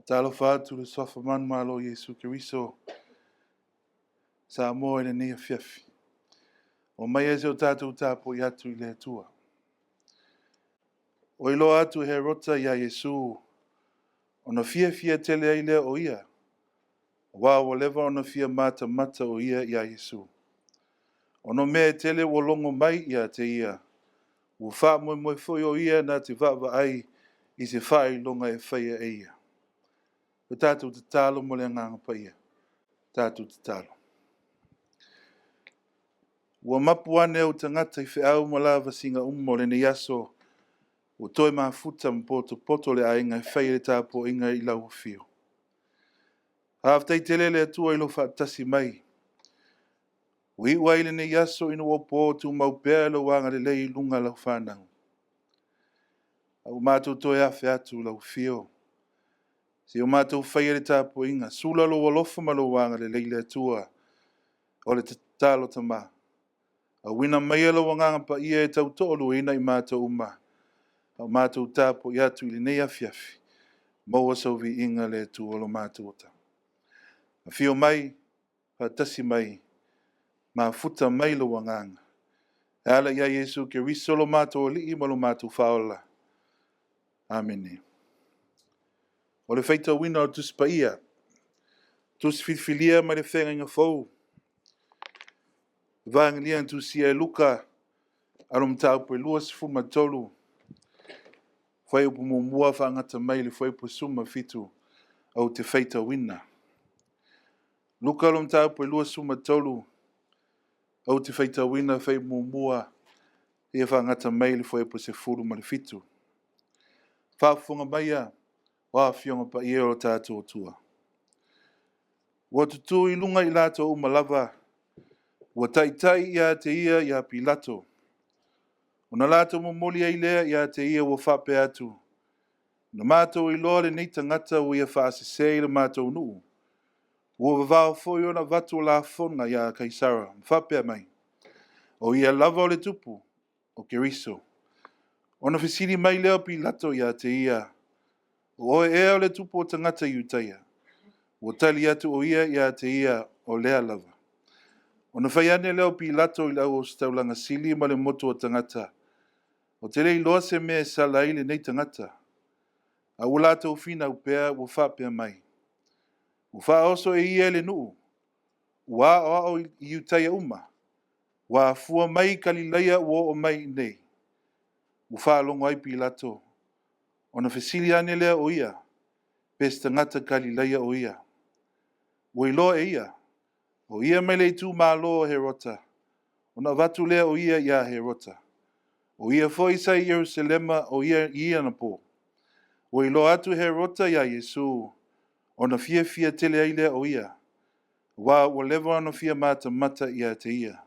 Faatalofa atu i le suafa manumalo o Iesu Keriso Samoa i lenei afiafi. Omaia se i o tatou tapuai atu i le Atua. Ua iloa atu e Herota ia Iesu, ona fiafia tele ai lea o ia, aua ua leva ona fia matamata o ia ia Iesu, ona o mea e tele ua logo mai ia te ia, ua faamoemoe foi o ia na te vaavaai i se faailoga e faia e ia. O tatou tatalo ma le Agaga Paia, tatou tatalo. Ua mapu ane ou tagata i feau ma lavasiga uma o lenei aso, ua toe mafuta ma potopoto le aiga e faia le tapuaiga i lau afio. Faafetai tele le Atua i lou faatasi mai. Ua iu ai lenei aso ina ua po tumau pea lou agalelei i luga o lau fanau. A ua matou toe afe atu i lau afio, se i o matou faia le tapuaiga, sula lou alofa ma lou agalelei le Atua. O le tatalo tama, auina maia lou Agaga Paia e tautoaluaina i matou uma, a o matou tapuai atu i lenei afiafi, maua sau viiga le Atua lo matou ola. Afio mai, faatasi mai, mafuta mai lou Agaga, e ala ia Iesu Keriso lo matou Alii ma lo matou Faaola. Amene. O le faitauina o le Tusi Paia, Tusi Filifilia mai le Feagaiga Fou, Evagelia na tusia e Luka, alo mataupu e 23, fuaiupu 1 faagata mai i le fuaiupu 17, ou te faitauina. Luka mataupu e 23, ou te faitauina le fuaiupu 1 seia faagata mai i le fuaiupu 17. Faafofoga maia, o Afioga Paia o lo tatou Atua. Ua tutu i luga i latou uma lava, ua taitai ia te ia ia Pilato. Ona latou momoli ai lea ia te ia ua faapea atu, “Na matou iloa lenei tagata ua ia faasese i lo matou nuu, ua vavao foi ona avatu o lafoga ia Kaisara ma faapea mai, o ia lava o le tupu, o Keriso.” Ona fesili mai lea o Pilato ia te ia, “O oe ea o le tupu o tagata Iutaia?” Ua tali atu o ia ia te ia, “O lea lava.” Ona fai ane lea o Pilato i le auositaulaga sili ma le motu o tagata, “Ou te le iloa se mea e sala ai lenei tagata.” A ua latou finau pea ua faapea mai, “Ua faaoso e ia le nuu, ua aoao i Iutaia uma, ua afua mai i Kalilaia ua oo mai i inei.” Ua faalogo ai Pilato, ona fesili ane lea o ia, pe se tagata Kalilaia o ia. Ua iloa e ia, o ia mai le itumalo o Herota, ona avatu lea o ia ia Herota. O ia foi sa i Yerusalema o ia i ia anapo. Ua iloa atu e Herota ia Iesu, ona fiafia tele ai lea o ia, aua ua leva ona fia matamata ia te ia,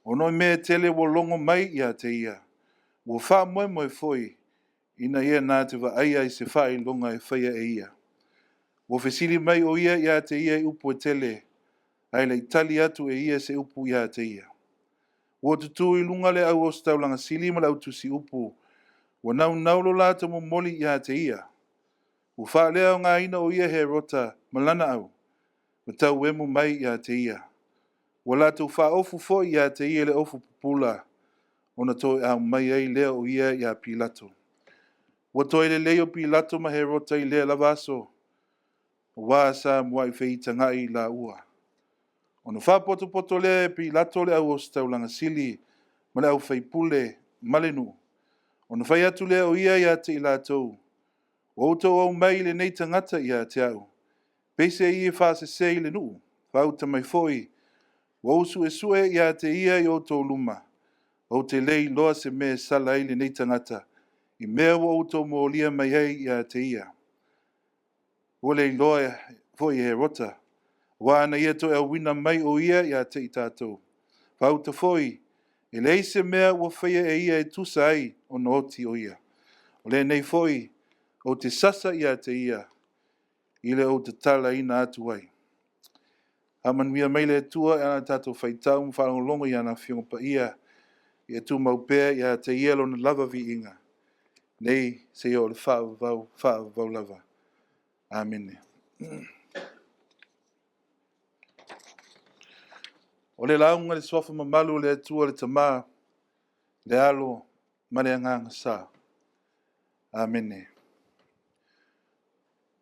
ona o mea e tele ua logo mai ia te ia. Ua faamoemoe foi ina ia na te vaaia i se faailoga e faia e ia. Ua fesili mai o ia ia te ia i upu e tele, ae le i tali atu e ia se upu ia te ia. Ua tutu i luga le au ositaulaga sili ma le au tusiupu, ua naunau lo latou momoli ia te ia. Ua faaleaogaina o ia e Herota ma lana au, ma tauemu mai ia te ia. Ua latou faaofu foi ia te ia le ofu pupula, ona toe aumai ai lea o ia ia Pilato. Ua toe lelei o Pilato ma Herota i lea lava aso, aua sa muai feitagai laua. Ona faapotopoto lea e Pilato le au ositaulaga sili ma le au faipule ma le nuu, ona fai atu lea o ia ia te i latou, “Ua outou aumai lenei tagata ia te au, peiseai e faasese i le nuu. Faauta mai foi, ua ou suesue ia te ia i outou luma, ou te le iloa se mea e sala ai lenei tagata i mea ua outou molia mai ai ia te ia. Ua le iloa foi e Herota, aua na ia toe auina mai o ia ia te i tatou. Faauta foi, e leai se mea ua faia e ia e tusa ai ona oti o ia. O lenei foi, ou te sasa ia te ia, i le ou tatalaina atu ai. Faamanuia mai le Atua i la tatou faitau ma faalogologo i ana Afioga Paia, ia tumau pea ia te Ia lona lava viiga, nei seia oo i le faavavau, faavavau lava. Amene. O le lauga i le suafa mamalu o le Atua le Tama, le Alo ma le Agaga Sa. Amene.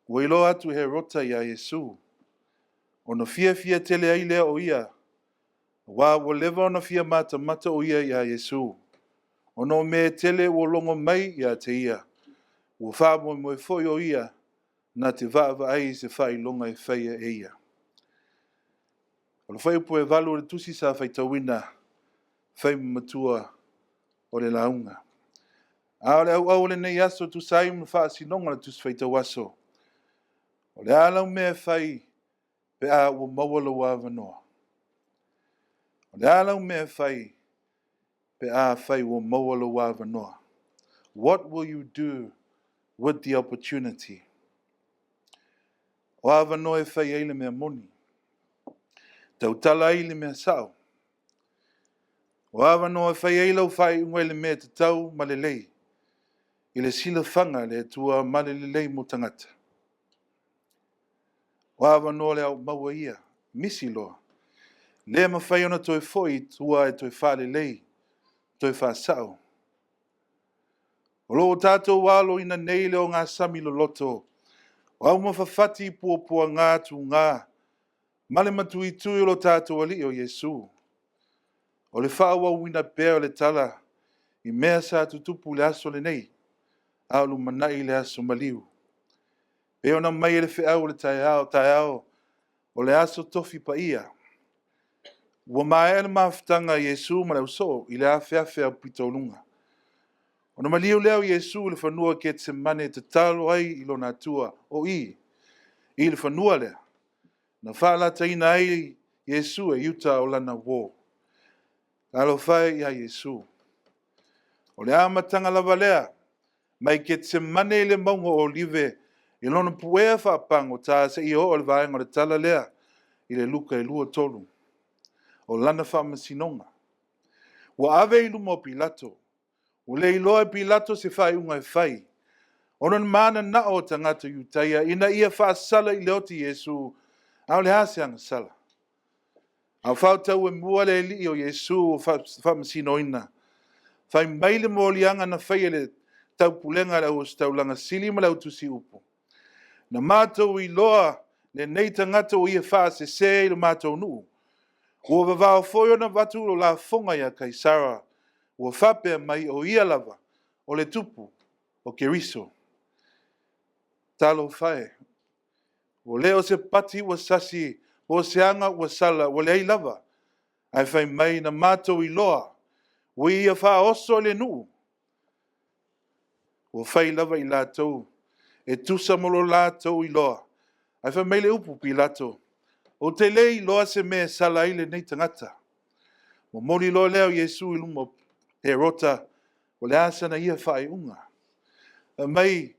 Ua iloa atu e Herota ia Iesu, ona fiafia tele ai lea o ia, aua ua leva ona fia matamata o ia ia Iesu, ona o mea e tele ua logo mai ia te ia, ua faamoemoe foi o ia na te vaavaai i se faailoga e faia e ia. O le fuaiupu e 8 o le tusi sa faitauina, fai ma matua o le lauga. A o le auau o lenei aso e tusa ai ma faasinoga o le Tusi Faitau Aso, o le a lau mea e fai pe a ua maua lou avanoa? O le a lau mea e fai pe afai ua maua lou avanoa? What will you do with the opportunity? O avanoa e fai ai le mea moni, tautala ai le mea sao. O avanoa e fai ai lau faaiuga i le mea tatau ma lelei, i le silafaga a le Atua ma le lelei mo tagata. O avanoa o le aomaua ia, misi loa, le mafai ona toe foi i tua e toe faalelei, toe faasao. O lo o tatou aloina nei le ogasami loloto o aumafafati i puapuaga tuga ma le matuitui o lo tatou Alii o Iesu. O le faaauauina pea o le tala i mea sa tutupu i le aso lenei, a o lumanai le aso maliu. E pei ona aumai e le feau o le taeao, o le aso Tofi Paia. Ua maea le mafutaga a Iesu ma le ausoo i le afeafe aupito uluga. Ona maliu lea o Iesu i le fanua o Ketesemane e tatalo ai i lona Atua. O i, i le fanua lea, na faalataina ai Iesu e Iuta o lana uo. Talofa e ia Iesu. O le amataga lava lea, mai Ketesemane i le mauga o Olive, i lona puea faapagota seia oo i le vaega o le tala lea i le Luka e 2:3, o lana faamasinoga. Ua ave i luma o Pilato. Ua le iloa e Pilato se faaiuga e fai, ona na mananao o tagata Iutaia ina ia faasala i le oti Iesu, a o le a se agasala? A o faatauemua le alii o Iesu ua faamasinoina, fai mai le moliaga na faia i le taupulega a le Auositaulaga sili ma le autusiupu, na matou iloa lenei tagata ua ia faasese i lo matou nuu. Ua vavao foi ona avatu lafoga ia Kaisara, ua faapea mai o ia lava o le tupu o Keriso. Talofa e, ua le o se pati ua sasi, po o se aga ua sala, ua leai lava. Ae fai mai na matou iloa, ua ia faaoso i le nuu. Ua fai lava i latou e tusa ma lo latou iloa. Ae fai mai le upu Pilato, ou te le iloa se mea e sala ai lenei tagata. Momoli loa lea o Iesu i luma o Herota, o le a sana ia faaiuga? Fai mai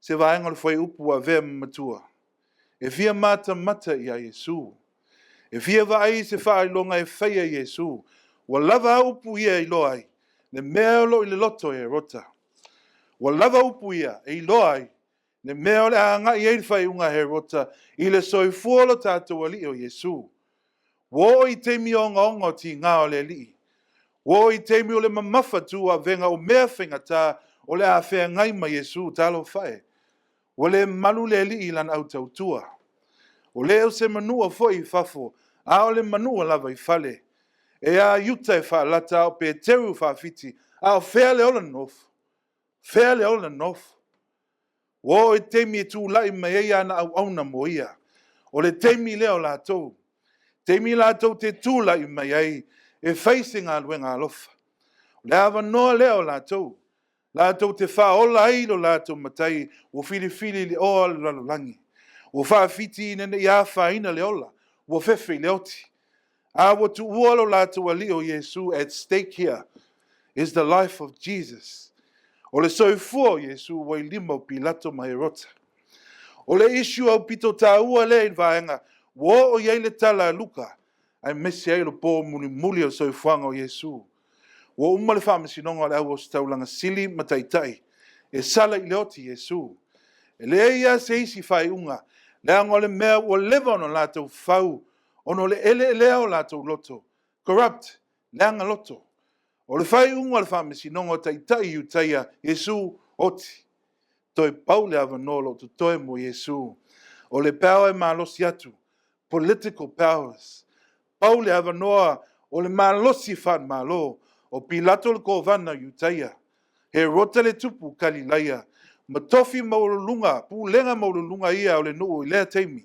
se vaega o le fuaiupu ua avea ma matua, e fia matamata ia Iesu, e fia vaai i se faailoga e faia e Iesu. Ua lava a upu ia e iloa ai le mea o lo o i le loto o Herota. Ua lava upu ia e iloa ai le mea o le a agai i ai le faaiuga a Herota i le soifua o lo tatou Alii o Iesu. Ua oo i taimi ogaoga o tiga o le Alii. Ua oo i taimi o le mamafatu avega o mea faigata o le a feagai ma Iesu. Talofa e, ua le malu le Alii i lana autautua. Ua le o se manua foi i fafo, a o le manua lava i fale. E a Iuta e faalata, a o Peteru e faafiti, a o fea le ola nonofo? Fea le ola nonofo? Ua oo i taimi e tulai mai ai ana auauna mo ia. O le taimi lea o latou. Taimi latou te tulai mai ai e fai se galuega alofa. O le avanoa lea o latou, latou te faaola ai lo latou matai ua filifili i le oa o le lalolagi. Ua faafiti ina ne i afaina le ola, ua fefe i le oti. A ua tuua lo latou Alii o Iesu. At stake here is the life of Jesus. O le soifua o Iesu ua i lima o Pilato ma Herota. O le issue aupito taua lea i le vaega ua oo i ai le tala a Luka, aemaise ai o le po mulimuli o le soifuaga o Iesu. Ua uma le faamasinoga o le auositaulaga sili ma taitai e sala i le oti Iesu. E leai lava se isi faaiuga, leaga o le mea ua leva ona latou fau ona o le eleelea o latou loto, corrupt, leaga loto. O le faaiuga o le faamasinoga o taitai Iutaia, Iesu, oti. Toe pau le avanoa o lo o totoe mo Iesu, o le power e malosi atu, political powers. Pau le avanoa o le malosi faale-Malo, o Pilato le Kovana o Iutaia, Herota le tupu o Kalilaia, ma tofi maualuluga, pulega maualuluga ia o le nuu i lea taimi,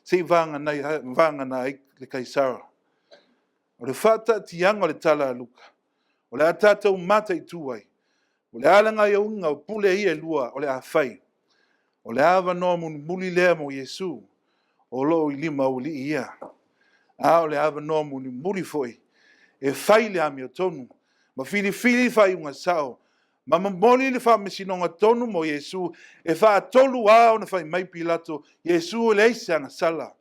se i vagana ai le Kaisara. O le faataatiaga o le tala a Luka, o le a tatou mataitu ai, o le a le gaoioiga o pule ia e lua o le a fai. O le avanoa mulimuli lea mo Iesu o lo o i lima aualii ia. A o le avanoa mulimuli foi e fai le amiotonu ma filifili faaiuga sao ma momoli le faamasinoga tonu mo Iesu. E faatolu lava ona fai mai Pilato, Iesu e leai se agasala.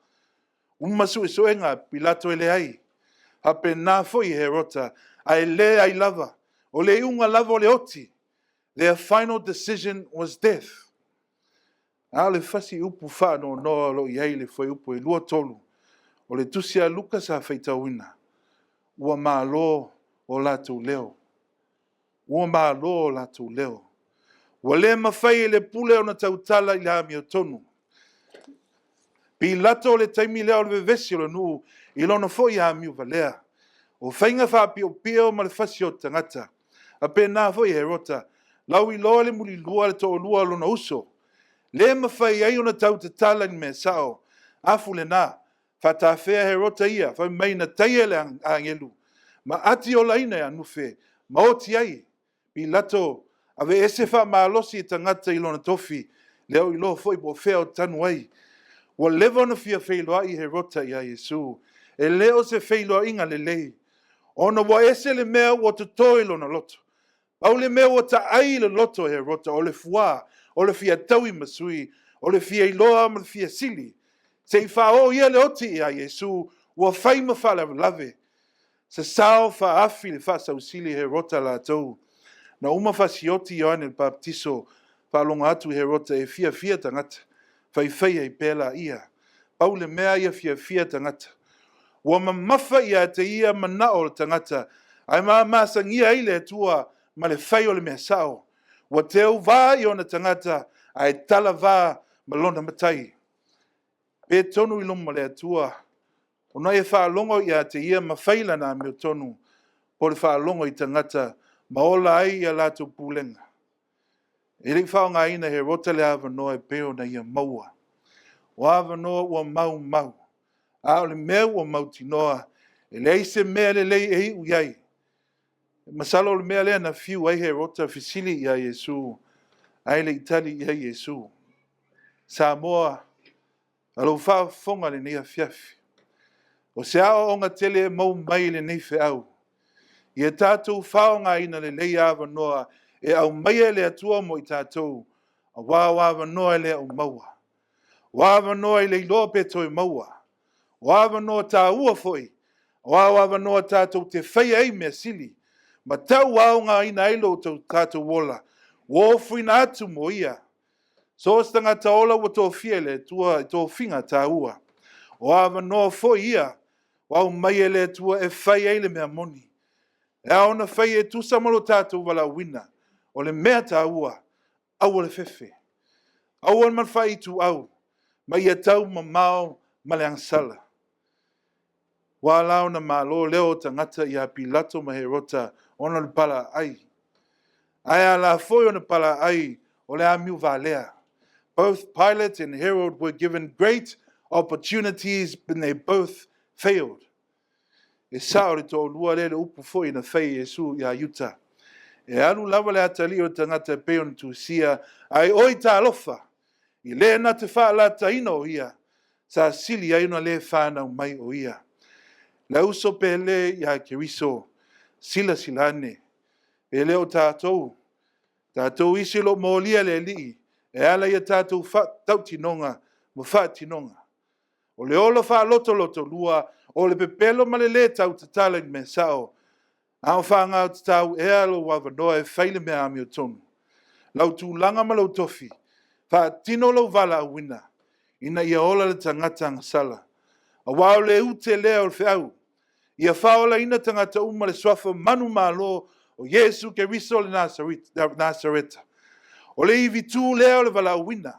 Uma suesuega a Pilato e leai. Faapena foi Herota, ae leai lava. O le iuga lava o le oti. Their final decision was death. A o le fasiupu faanoanoa o lo o i ai i le fuaiupu e 23 o le tusi a Luka sa faitauina, ua malo o latou leo. Ua malo o latou leo. Ua le mafai e le pule ona tautala i le amiotonu. Pilato o le taimi lea o le vevesi o le nuu i lona foi amiu valea. O faiga faapiopio ma le fasioti tagata. Faapena foi Herota, lauiloa le mulilua le toalua o lona uso. Le mafai ai ona tautatala i le mea sao. Afu lena, faatafea Herota ia, fai mai na taia e le agelu, ma atiolaina e anufe, ma oti ai. Pilato, aveese faamalosi e tagata i lona tofi, le o iloa foi po o fea o tanu ai. Ua leva ona fia feiloai Herota ia Iesu. E le o se feiloaiga lelei, ona ua ese le mea ua toto i lona loto. Pau le mea ua taai i le loto o Herota, o le fuā, o le fia taui ma sui, o le fia iloa ma le fia sili. Se i faaoo ia le oti ia Iesu, ua fai ma faalavelave. Sasao faaafi le faasausili Herota latou. Na uma fasioti Ioane le Papatiso, faalogo atu Herota e fiafia tagata, faifai ai pea laia. Pau le mea ia fiafia tagata. Ua mamafa ia te ia manao o le tagata, ae mamasagia ai le Atua ma le fai o le mea sao. Ua teuvā i ona tagata, ae talavā ma lona Matai. Pe tonu i luma o le Atua, ona e faalogo ia te ia ma fai lana amiotonu, po o le faalogo i tagata ma ola ai a latou pulega. E le i faaaogaina e Herota le avanoa e pei ona ia maua. O avanoa ua maumau, a o le mea ua mautinoa, e leai se mea lelei e iu i ai. Masalo o le mea lea na fiu ai Herota fesili ia Iesu, ae le i tali i ai Iesu. Samoa, a lou faafofoga i lenei afiafi, o se aoaoga tele e maua mai i lenei feau, ia tatou faaaogaina lelei avanoa e aumaia e le Atua mo i tatou, aua o avanoa e le au maua. O avanoa e le iloa pe toe maua. O avanoa taua foi, aua o avanoa tatou te faia ai mea sili, ma tauaogaina ai lo tatou ola, ua ofoina atu mo ia. So o se tagata ola ua tofia e le Atua i tofiga taua. O avanoa foi ia ua aumai e le Atua e fai ai le mea moni. E ao ona fai e tusa ma lo tatou valaauina. O le mea taua, aua le fefe. Aua le faaituau, ma ia taumamao ma le agasala. Ua ala ona malo leo o tagata ia Pilato ma Herota ona o le palaai. Ae ala foi ona palaai o le amiu valea. Both Pilate and Herod were given great opportunities, but they both failed. E sao le toalua lea le upu foi na fai e Iesu ia Iuta. E alu lava le atalii o le tagata e pei ona tusia, ae oi talofa, i le na te faalataina o ia, sa sili ai ona le fanau mai o ia. Le uso pele ia Keriso, silasila ane, e le o tatou, tatou isi o lo o molia le Alii, e ala i a tatou tautinoga ma faatinoga. O le ola faalotolotolua, o le pepelo ma le lē tautatala i le mea sao, a o faagatau ea lou avanoa e fai le mea amiotonu? Lau tulaga ma lou tofi, Faatino lou valaauina ina ia ola le tagata agasala. Aua o le ute lea o le feau, ia faaolaina tagata uma i le suafa manumalo o Iesu Keriso o le Nasareta. O le ivitu lea o le valaauina.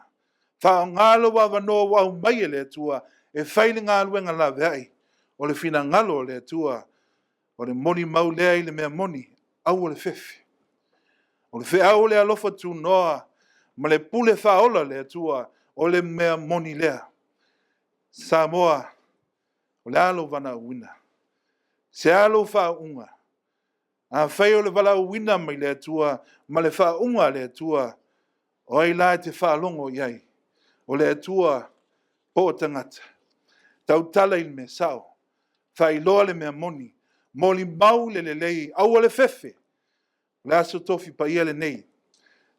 Faaaoga lou avanoa ua aumai e le Atua e fai le galuega laveai. O le finagalo o le Atua, o le molimau lea i le mea moni, aua le fefe. O le feau o le alofa tunoa ma le pule faaola a le Atua, o le mea moni lea. Samoa, o le a lou valaauina? Se a lou faauuga? Afai o le valaauina mai le Atua ma le faauuga a le Atua, o ai la e te faalogo i ai? O le Atua po o tagata? Tautala i le mea sao, faailoa le mea moni, molimau le lelei, aua le fefe. O le Aso Tofi Paia lenei,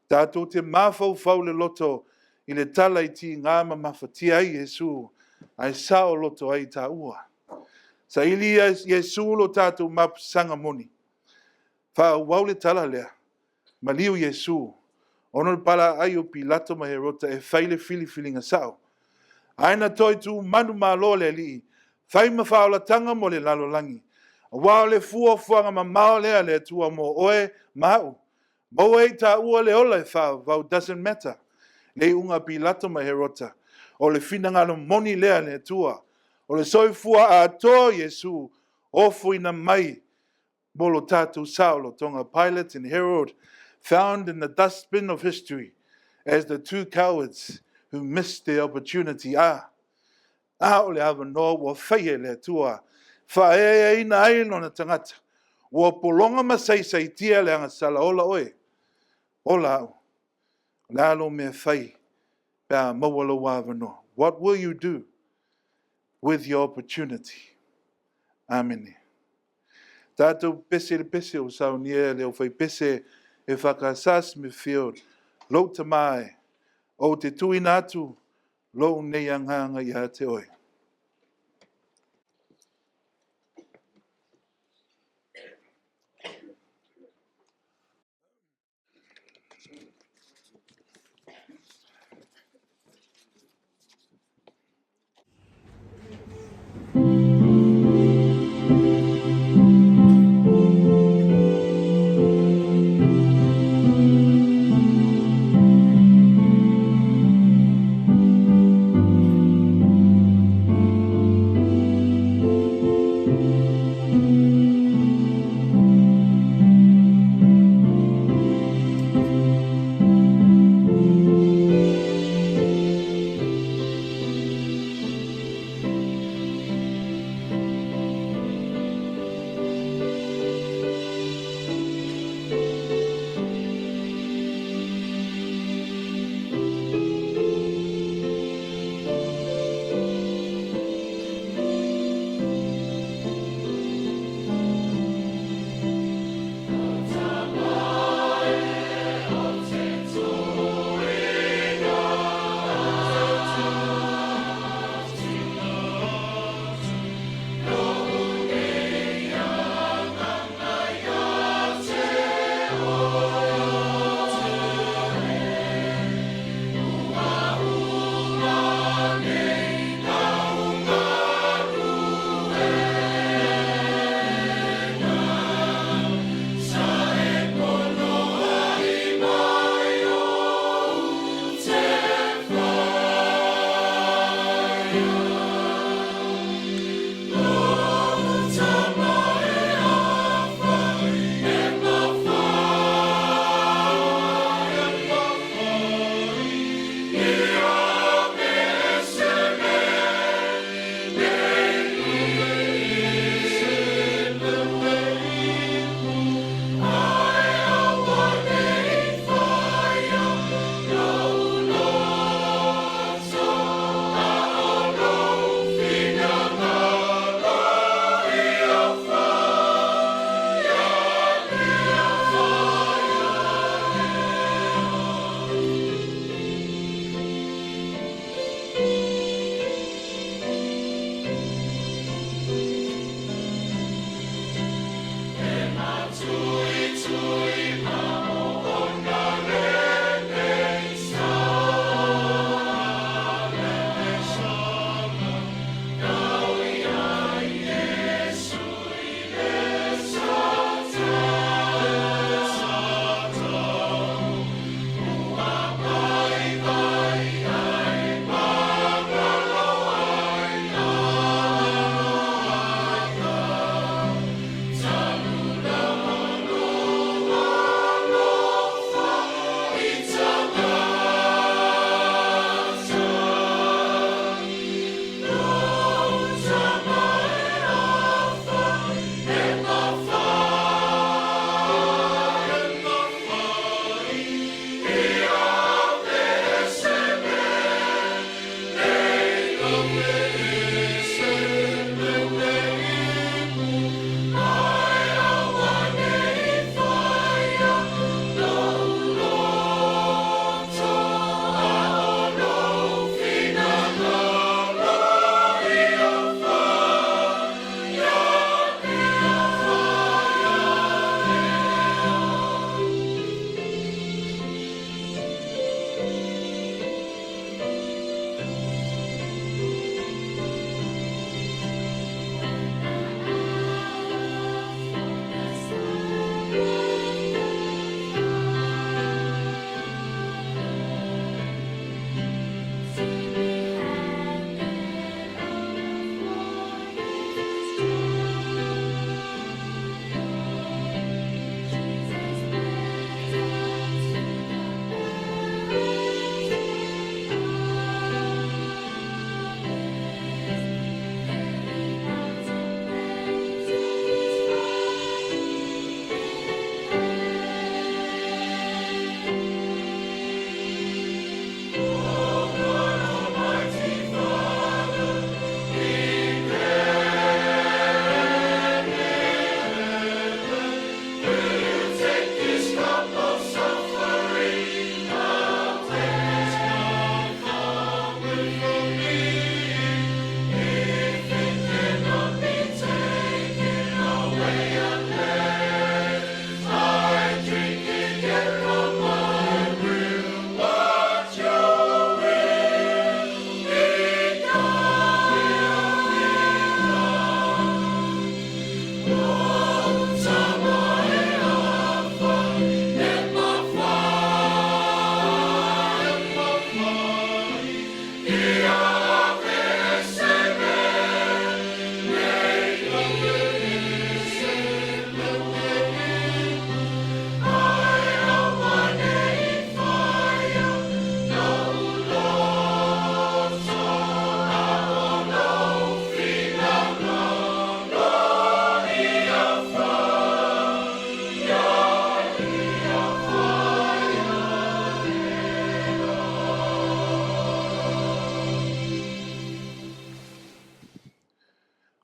tatou te mafaufau loloto i le tala i tiga ma mafatia ai Iesu, ae saoloto ai taua. Saili ia Iesu lo tatou mapusaga moni. Faaauau le tala lea, maliu Iesu, ona o le palaai o Pilato ma Herota e fai le filifiliga sao. Ae na toe tu manumalo le Alii, fai ma faaolataga mo le lalolagi, aua o le fuafuaga mamao lea a le Atua mo oe ma au, maua e i taua le ola e faavavau, doesn't matter le iuga a Pilato ma Herota, o le finagalo moni lea a le Atua, o le soifua atoa o Iesu, ofoina mai mo lo tatou saolotoga. Pilate and Herod found in the dustbin of history as the two cowards who missed their opportunity. Ah, a o le avanoa ua faia e le Atua, faaeaina ai lona tagata, ua pologa ma saisaitia le agasala, ola oe, ola au. O le a lou mea e fai pe a maua lou avanoa? What will you do with your opportunity? Amene. Tatou pese i le pese ua saunia e le aufaipese EFKS Smithfield, Lou Tama e, ou te tuuina atu lou nei agaga ia te oe.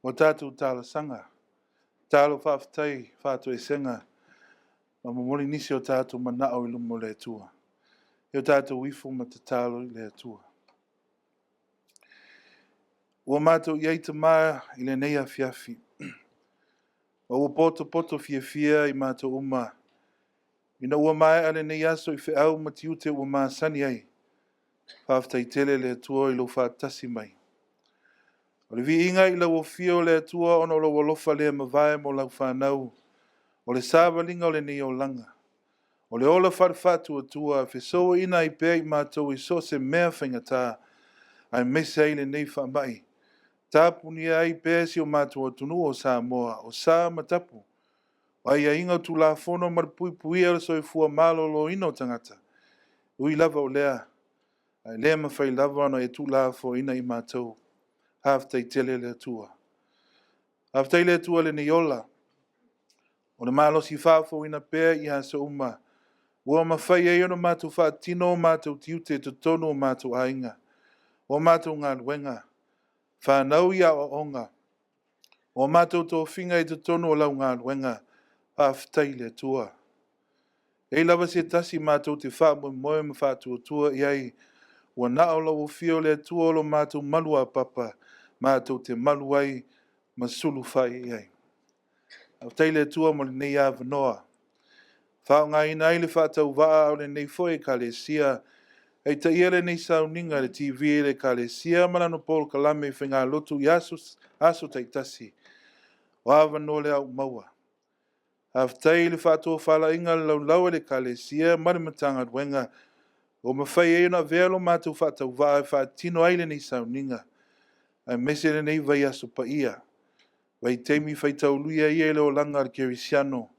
O tatou talosaga, tatalo faafetai, faatoesega ma momoli nisi o tatou manao i luma o le Atua. Ia o tatou ifo ma tatalo i le Atua. Ua matou i ai Tama i lenei afiafi, ma ua potopoto fiafia i matou uma ina ua maea lenei aso i feau ma tiute ua masani ai. Faafetai tele i le Atua i lou faatasi mai. O le viiga i lau afio o le Atua ona o lou alofa le mavae mo lau fanau, o le savaliga o lenei olaga, o le ola faale-faatuatua, fesouaina ai pea i matou i so o se mea faigata, aemaise ai lenei faamai, tapunia ai pea si o matou atunuu o Samoa, o sa ma tapu, o aiaiga o Tulafono ma le puipuia o le soifua maloloina o tagata. E ui lava o lea, ae le mafai lava ona e tuulafoaiina i matou. Faafetai tele le Atua. Faafetai i le Atua i lenei ola, o le malosi faafouina pea i aso uma, ua mafai ai ona matou faatino o matou tiute i totonu o matou aiga, o matou galuega, fanau i aoaoga, o matou tofiga i totonu o lau galuega. Faafetai i le Atua. E leai lava se tasi matou te faamoemoe ma faatuatua i ai, ua na o lou afio o le Atua o lo matou maluapapa matou te malu ai ma sulufai i ai. Faafetai i le Atua mo lenei avanoa, e faaaogaina ai le faatauvaa o lenei foi Ekalesia e taitaia lenei sauniga i le TV a le Ekalesia ma lana polokalame i faigalotu i aso taitasi. O avanoa lea ua maua. Faafetai i le faatofalaiga a le laulau a le Ekalesia ma le Matagaluega ua mafai ai ona avea lo matou faatauvaa e faatino ai lenei sauniga, aemaise lenei vaiaso paia, vaitaimi faitaulia ia i le olaga o le kerisiano,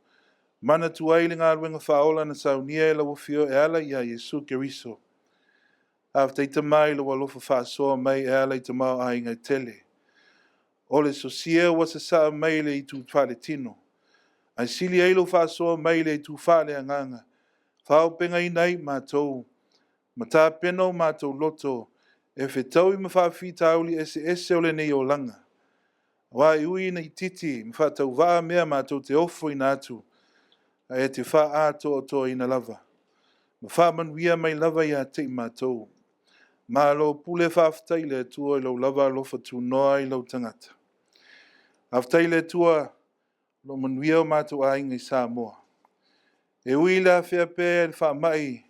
manatua ai le galuega faaola na saunia e lau Afioga e ala ia Iesu Keriso. Faafetai Tama i lou alofa faasoa mai e ala i tamaoaiga e tele. O le sosia ua sasaa mai i le itu faaletino, ae sili ai lou faasoa mai i le itu faaleagaga, faaauupegaina ai matou ma tapena o matou loto e fetaui ma faafitauli eseese o lenei olaga. Aua e ui ina itiiti ma faatauvaa mea matou te ofoina atu, ae e te faaatoatoaina lava ma faamanuia mai lava ia te i matou. Malo pule faafetai i le Atua i lou lava alofa tunoa i lou tagata. Faafetai i le Atua o lo o manuia o matou aiga i Samoa. E ui i le afea pea e le faamai,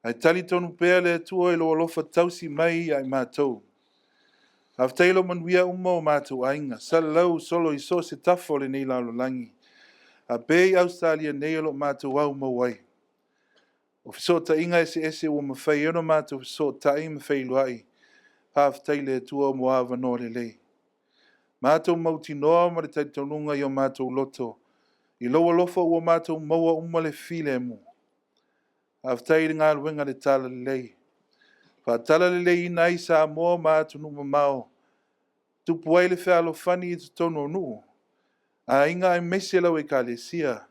ae talitonu pea le Atua i lou alofa tausi mai ia i matou. Faafetai i lo manuia uma o matou aiga, salalau solo i so o se tafa o lenei lalolagi, faapea i Ausetalia nei o lo o matou aumau ai. O fesootaiga eseese ua mafai ai ona matou fesootai ma feiloai, faafetai i le Atua mo avanoa lelei. Matou mautinoa ma le talitonuga i o matou loto, i lou alofa ua matou maua uma le filemu. Faafetai i le galuega a le Talalelei, faatalaleleiina ai Samoa ma atunuu mamao, tupu ai le fealofani i totonu o nuu, aiga aemaise lau Ekalesia.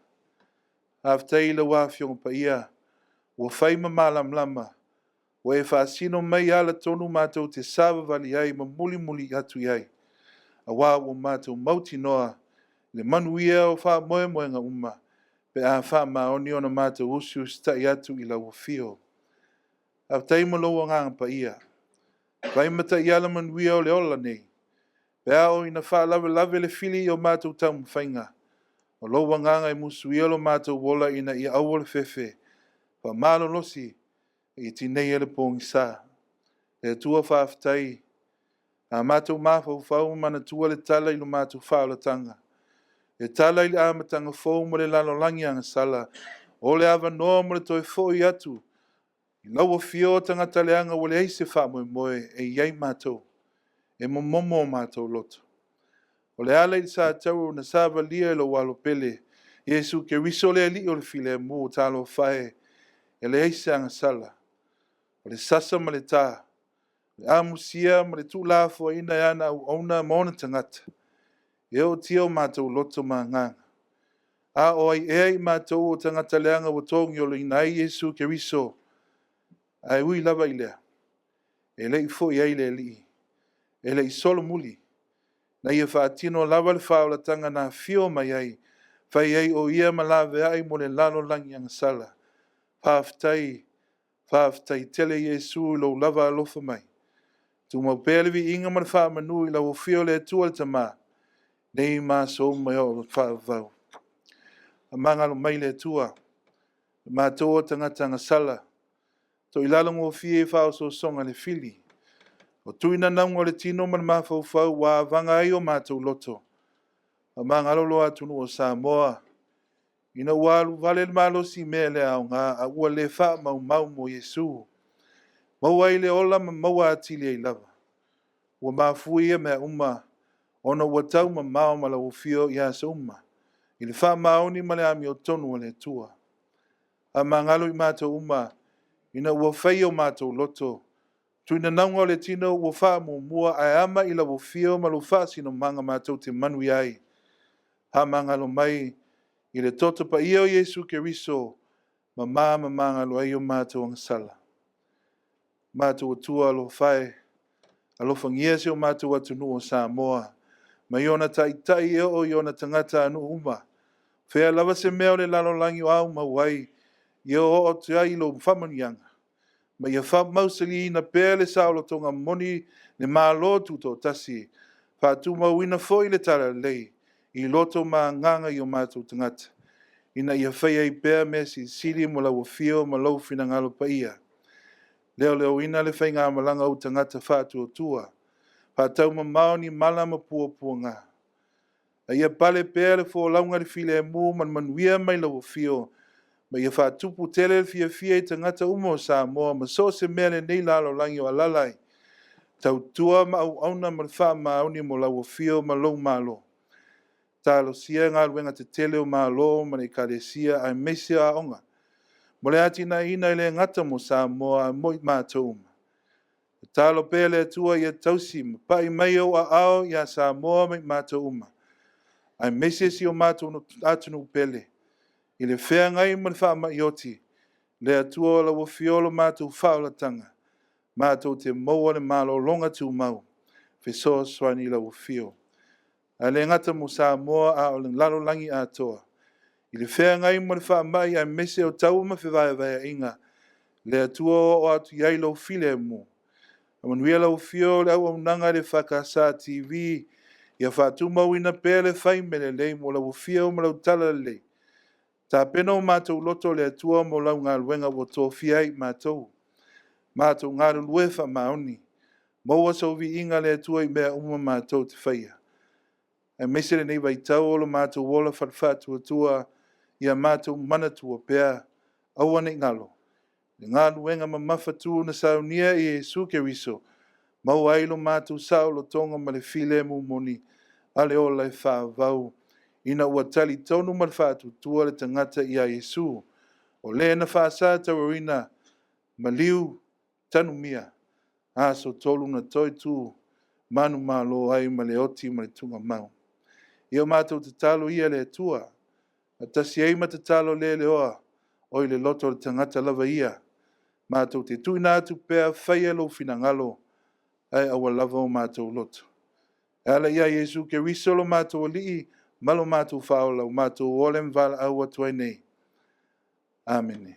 Faafetai i lau Afioga Paia ua fai ma malamalama, ua e faasino mai ala tonu matou te savavali ai ma mulimuli atu i ai, aua ua matou mautinoa le manuia o faamoemoega uma pe a faamaoni ona matou usiusitai atu i lau afio. Faafetai mo lou Agaga Paia, fai ma taiala manuia o le ola nei, pe a oo ina faalavelave le fili i o matou taumafaiga, o lou Agaga e musuia lo matou ola ina ia aua le fefe, faamalolosi ia tineia le pogisa. Le Atua faafetai, a matou mafaufau ma manatua le tala i lo matou faaolataga, e tala i le amataga fou ma le lalolagi agasala, o le avanoa mo le toe foi atu i lau afio o tagata leaga ua leai se faamoemoe, e i ai matou, e momomo o matou loto. O le ala i le satauro na savalia e lou Alo pele, Iesu Keriso le Alii o le filemu, talofa e, e leai se agasala. O le sasa ma le ta, le amusia ma le tuulafoaiina e ana auauna ma ona tagata, e ootia o matou loto ma agaga. A o ai ea i matou o tagata leaga ua togiolaina ai Iesu Keriso? Ae ui lava i lea, e le i foi ai le Alii, e le i solomuli, Na ia faatino lava le faaolatanga na afio mai ai, fai ai o ia ma laveai mo le lalolagi agasala. Faafetai, faafetai tele Iesu i lou lava alofa mai. Tumau pea le viiga ma le faamanu i lau Afio le Atua le Tama, nei ma aso uma e oo i le faavavau. Faamagalo mai le Atua, o matou o tagata agasala, toilalogofie i faaosoosoga a le fili. O tui nanauga o le tino ma le mafaufau ua avaga ai o matou loto, faamagalo lo atunuu o Samoa, ina ua alu vale le malosi i mea le aoga, a ua le faamaumau mo Iesu. Maua ai le ola ma maua atili ai lava. Ua mafua ia mea uma ona ua taumamao ma lau Afio i aso uma, i le faamaoni ma le amiotonu a le Atua. Faamagalo i matou uma ina ua faia o matou loto, tuinanauga o le tino ua faamuamua ae ama i lau Afio ma lou faasinomaga matou te manuia ai. Faamagalo mai i le toto paia o Iesu Keriso, mama ma magalo ai o matou agasala. Matou Atua alofa e, alofagia si o matou atunuu o Samoa, mai ona taitai e oo i ona tagatanuu uma. Fea lava se mea o le lalolagi o aumau ai, ia oo atu i ai lou faamanuiaga, ma ia faamausaliina pea le saolotoga moni le Malo Tutoatasi, faatumauina foi le Talalelei i loto ma agaga i o matou tagata, ina ia faia ai pea mea silisili mo lau afio ma lou finagalo paia. Leoleoina le faigamalaga a ou tagata faatuatua, faataumamao ni mala ma puapuaga. A ia pale pea le folauga i le filemu ma le manuia mai lau afio, ma ia faatupu tele le fiafia i tagata uma o Samoa ma so o se mea o lenei lalolagi o alaala ai, tautua ma auauna ma le faamaoni mo lau afio ma lou Malo. Talosia galuega tetele o Malo ma le Ekalesia aemaise o aoga, mo le atinaeina e le gata mo Samoa ae mo i matou uma. Tatalo pea le Atua ia tausi ma pai mai ou aao ia Samoa ma i matou uma, aemaise si o matou atunuu pele, i le feagai ma le faamai oti, le Atua o lau Afio lo matou faaolataga, matou te maua le malologa tumau, fesoasoani i lau Afio. Ae le gata mo Samoa a o le lalolagi atoa, i le feagai ma le faamai aemaise o taua ma fevaevaeaiga, le Atua o oo atu i ai lou filemu. Faamanuia lau Afio i le auaunaga a le EFKS TV, ia faatumauina pea le fai mea lelei mo lau Afio ma lau Talalelei. Tapena o matou loto le Atua mo lau galuega ua tofia ai i matou. Matou galulue faamaoni, maua sou viiga le Atua i mea uma matou te faia. Aemaise lenei vaitau o lo matou ola faale-faatuatua, ia matou manatua pea, aua ne i galo, le galuega mamafatu na saunia e Iesu Keriso, maua ai lo matou saolotoga ma le filemu moni a le ola e faavavau, ina ua talitonu ma le faatuatua le tagata ia Iesu, o Le na faasatauaina, maliu, tanumia, aso tolu na toe tu manumalo ai ma le oti ma le tuugamau. Ia o matou tatalo ia le Atua, faatasi ai ma tatalo le leoa, o i le loto o le tagata lava ia, matou te tuuina atu pea, faia lou finagalo, ae aua lava o matou loto. E ala ia Iesu Keriso lo matou Alii ma lo matou Faaola, ua matou ola ma valaau atu ai nei. Amene.